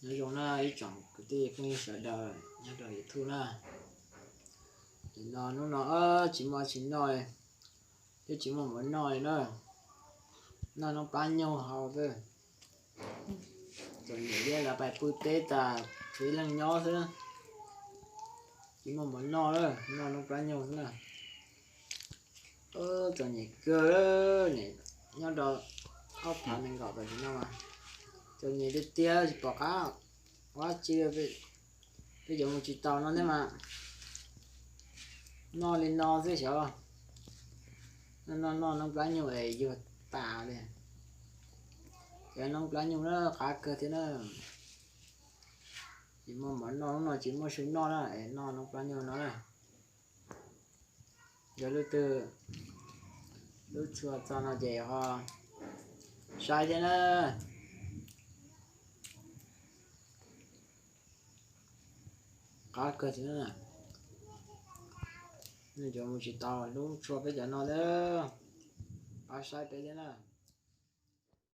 Nyob zoo na ib tsoom kwv tij phooj ywg sawv daws nyob rau YouTube na. Nim no hnub no tsis muaj tsis noj li, twb tsis muaj mov noj li na. Noj noob plab nyuj hau xwb. Txom nyem thiab, lawv pais pw teb tas tshuav ib leeg nyob xwb, tsis muaj mov noj lawm, noj noob plab nyuj xwb na. Txom nyem kawg, nyob rau ob phav nees nkaum tam sim no mas txom nyem tiag tiag, tsis pom qab ua dab tsi, peb yuav mus tsis tau no thiab mas noj li no xwb xyov. Noj noj noob plab nyuj es yuag tas li. Cov noob plab nyuj na qab kawg thiab na. Tsis muaj mov noj, hnub no tsis muaj su noj na es noj noob plab nyuj no na. Yog leej twg lub tshua txog no ces ho saib thiab na. Qab kawg thiab na. Nej yuav mus tsis tau lub tshua peb cov no lawm, pab saib peb thiab na.